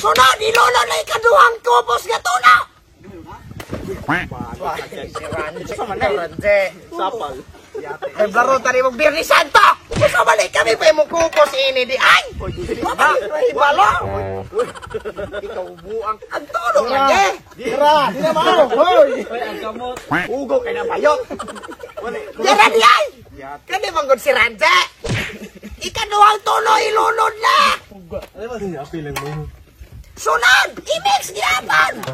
Sunod, ilunod na ikaduhang kubos nga tuna. Si Ranjit. Ranjit. Sapal. Ay, blaro tani mong Biyernes Santo! Gusto balik kami pa imong kupos ini di ay! Wala! Ikaw buang ang tulong lagi! Dira, dira mao. Hoy. Ang kamot. Ugo kay na bayot! Dira di ay! Kani manggod si Ranje! Ikaduhang tulo ilunod na! Ano ba siya apil lang mo? Sunod! I-mix gihapon!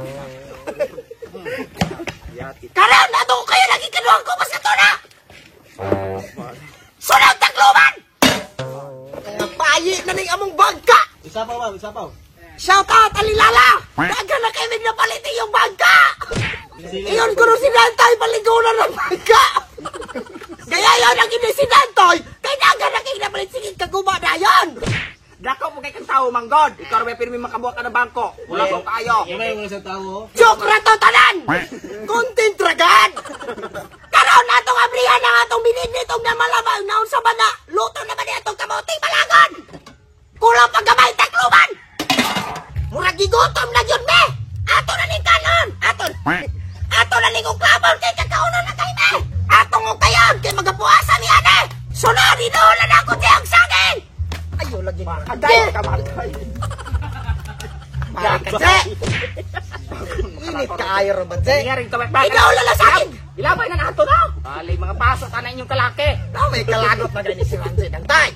Karon ato kayo lagi ikaduhang kupos nga tuna! Sunod Tacloban! Payi na ning among bangka! Isa pa ma'am, isa pa. Shout out Alilala! Dagan na kay na palit iyong bangka! Iyon ko si Dantoy, paligunan ng bangka! Kaya yon ang hindi si Dantoy, kay dagan na kay napalit sige kaguba na yon! Dako mo kay kang tao manggod. Ikaw ra may pirmi makabuha ka ng bangko. Wala ko kaayo. Gamay mo na sa tao. Joke ra to tanan! Content ragad! Karon atong abrihan ang atong binignit og namalabang naon sa bana, luto na ba ni atong kamoting balagon? Kulang pa gamay Tacloban! Murag gigutom na gyud me! Ato na ning kanon! Aton! Ato na ning uklabon kay kakaunon na kay me! Atong ukayon kay magapuasa ni ane! Sunod inuulan na ako diyang saging! Ayo lagi Agay ka man. Maraka, Init kaayo ra ba, Jay? Tingnan rin ba? Inuulan na saging! Ilabay na nato na. Bali mga paso tanan inyong kalaki. Na may kalagot na gani si Ranze Dantay.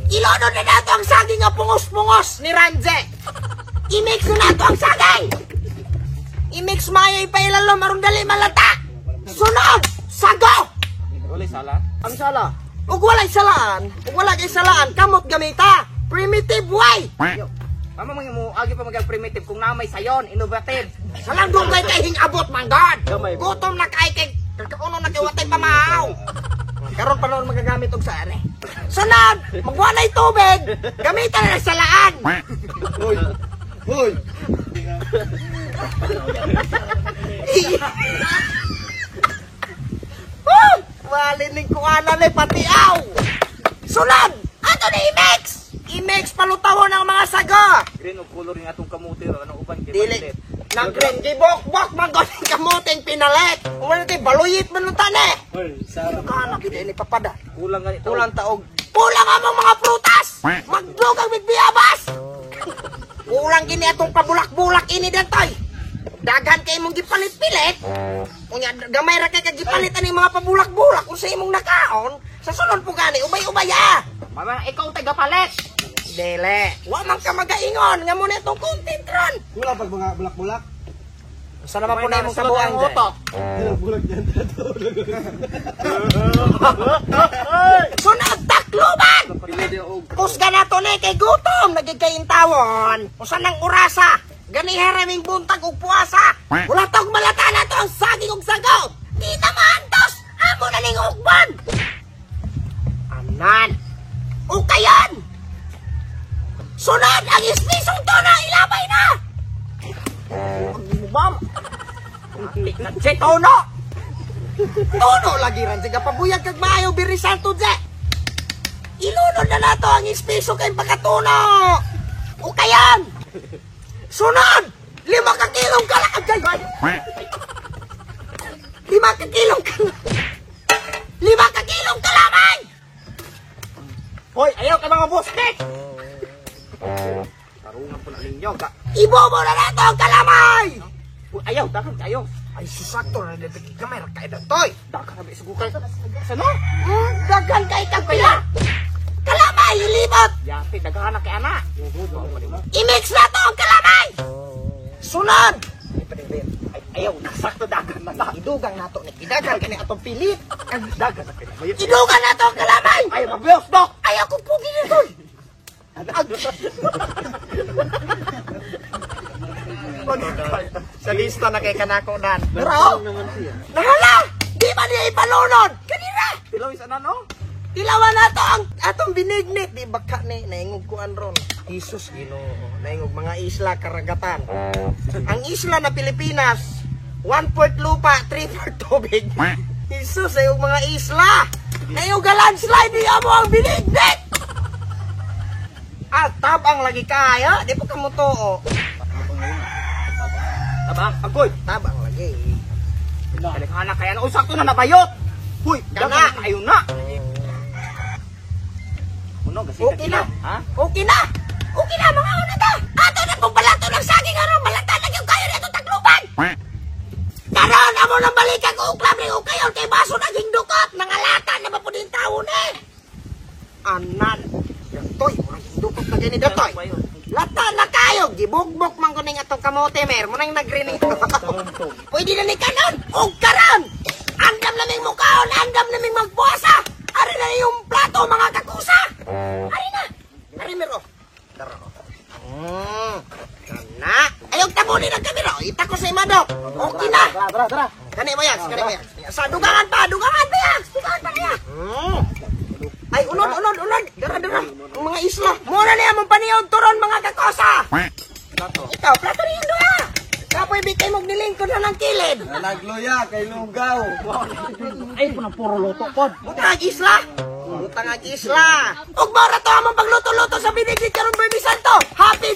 Ilonod na nato ang saging nga pungos-pungos ni Ranze. I-mix na nato ang saging. I-mix mayo ipailalom aron dali malata. Sunod, sago. Wala sala. Ang sala. Ug walay salaan, ug wala kay salaan, kamot gamita. Primitive way. Mama mga mo agi pa mag primitive kung namay sayon, innovative. Salang dugay kay hingabot man god. Gamay. Gutom na kay kay kakauno na kay watay pamahaw. Karon pa noon magagamit og sa are. Sunod, magwalay tubig, gamitan na ng salaan. Hoy. Hoy. Huh! Wali ning kuana ni pati aw. Sunod, ato ni i-mix. I-mix palutawon ang mga sago. Green og color yung atong kamuti ro anong uban kay Dili. palit. Nang green gibok-bok man gud ang kamuting pinalit. Wala kay baluyit man unta ni. Hoy, sarap. Kana gid ini papada. Kulang gani Kulang taog. Kulang among mga prutas. Magdug ang bigbiyabas. Kulang gini atong pabulak-bulak ini dantoy. Daghan kay imong gipalit-pilit. Unya gamay ra kay kag gipalit ani mga pabulak-bulak unsa imong nakaon sa sulod po gani ubay-ubay ah. Mama ikaw taga palit. Dili. Wa man ka magaingon nga mo na itong content ron. Kulang pag mga bulak-bulak. Unsa naman po na imong sabuan ang utok. Bulak diyan tato. Sunod Tacloban. Kusga na to ni kay gutom nagigkayin tawon. Usa nang orasa. Gani haraming buntag ug puasa. Wala tog malata na to ang saging ug sago. Di ta maantos. Amo na ning ugban. Anan. Ukayan. Sunod ang ispisong tuna ilabay na. Bam. Tono. Tono lagi ran siga pabuyag kag maayo biri santo je. Ilunod na nato ang ispiso kay pagkatuno. Ukayan. Sunod! 5 ka kilong kalagay! 5 ka kilong 5 ka kilong kalamay! Hoy, ayaw kay mga bustik. Tarungan po na ninyo ka. Ibobo na nato ang kalamay! Uy, ayaw dakan kayo. Ay, susakto na dito gamay ra kay datoy. Dakan na sugukay. Sa no? Daghan kay kag pila. Kalamay, ilibot! Yati daghan na kay ana. I-mix na to ang kalamay! Sunod! Ay, ayaw sakto dagan na na. Idugang nato ni idagan kani atong pilit. Dagan na kay. Idugang nato ang kalamay! Ay, mabiyos dok. Ayaw kong pugi nito! Sa lista na kay kanako dan. Pero, nahala! Di ba niya ipalunod? Kanira! Tilaw isa na no? Tilawan na to ang atong binignit. Di ba ka ni naingog kuan ron? Jesus Ginoo, naingog mga isla karagatan. Ang isla na Pilipinas, 1/4 lupa, 3/4 tubig. Jesus, ay mga isla. Naingog ka landslide, di mo ang binignit. Ah, tabang lagi kaya. Di pa ka mo tuo. Tabang, agoy. Tabang lagi. Kalikana kaya na usakto na nabayot. Huy, Kana. daghan kayo na. Uno, gasi Okay na. Ha? Okay na. Okay na, mga una ta. Ato na pong balato ng saging aron malata na yung kayo nito Tacloban. Karon amo nang balikan ko uklam ni ukayon kay baso naging dukot nangalata na ba pud yung tao ni. Anan. Toy, murag dukot na gani datoy. Lata na kayo, gibugbok man ko ning atong kamote mer, mo nang nagrining. Pwede na ni kanon, og karon. Andam naming mukaon, andam naming magbuasa. Ari na yung plato mga kakusa. Ari na. Ari mero. Dara. Kana. Ayaw tabunin ang kamera. Ita ko sa imadok. Okay na. Tara, tara. Kani mo yan, kani mo yan. Sa dugangan pa yan. Dugangan pa niya. Ay, ulod, ulod, ulod. Dara, dara. Ang mga isla. Mura niya mong paniyon turon mga kakosa. Plato. Ikaw, plato niyo doa. Kapoy bitay mong nilingkod na ng kilid. Nagloya kay lugaw. Ay, po puro luto pod. Butang ang isla. Butang ang isla. Ug mao ra to among pagluto-luto sa binigit karon Bernie Santo. Happy